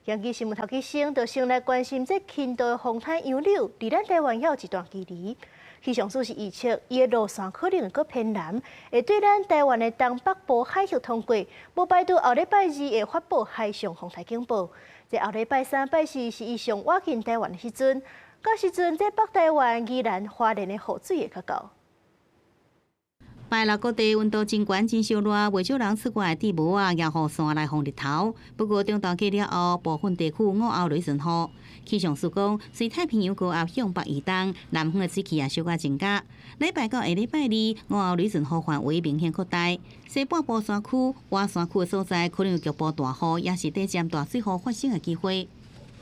今日新聞頭起先，就先來關心這輕度風颱楊柳，離咱台灣猶有一段距離。氣象署是預測，伊的路線可能會閣偏南，會對咱台灣的東北部海峽通過，無排除後禮拜二會發布海上風台警報。這後禮拜三、拜四是伊上倚近台灣的時陣，到時陣這北台灣、宜蘭、花蓮的雨水會較厚。拜六各地溫度真懸，真燒熱，袂少人出外戴帽仔、搖雨傘來防日頭。不過中晝過了後，部分地區午後雷陣雨。氣象署講，隨太平洋高壓向北移動，南方的水汽也小可增加。禮拜到下禮拜二，午後雷陣雨範圍明顯擴大。西半部山區、外山區的所在，可能有局部大雨，也是短暫大水雨發生的機會。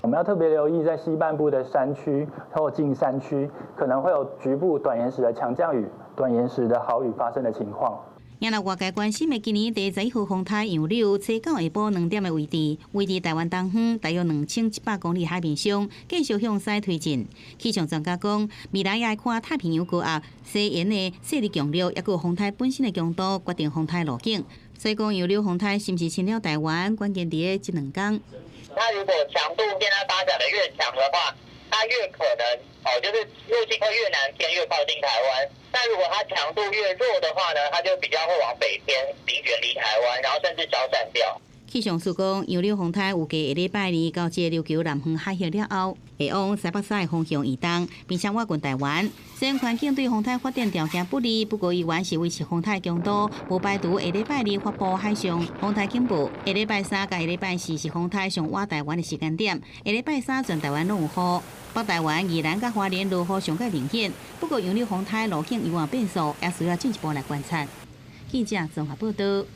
我們要特別留意，在西半部的山區或近山區，可能會有局部短延時的強降雨、短延時的豪雨發生的情況。也若外界關心的今年第11號風颱楊柳，初九下晡2點的位置，位佇台灣東方大約2700公里海面上，繼續向西推進。氣象專家講，未來也愛看太平洋高壓西沿的勢力強弱，抑閣風颱本身的強度，決定風颱路徑。所以講楊柳風颱是毋是侵了台灣，關鍵佇咧這兩工。它如果強度現在發展的越強的話，它越可能哦，就是路徑會越南偏，越靠近台灣。但如果它強度越弱的話呢，它就比較會往北偏，離遠離台灣，然後甚至消散掉。氣象署講，楊柳風颱預計下禮拜二到這個琉球南方海峽了後，會往西北西的方向移動，並且倚近台灣。雖然環境對風颱發展條件不利，不過依然是維持風颱強度，無排除下禮拜二發布海上風台警報。下禮拜三佮下禮拜四是風颱上倚台灣的時間點。下禮拜三全台灣攏有雨，北台灣、宜蘭佮花蓮落雨上蓋明顯。不過楊柳風颱路徑猶有變數，也需要進一步來觀察。記者綜合報道。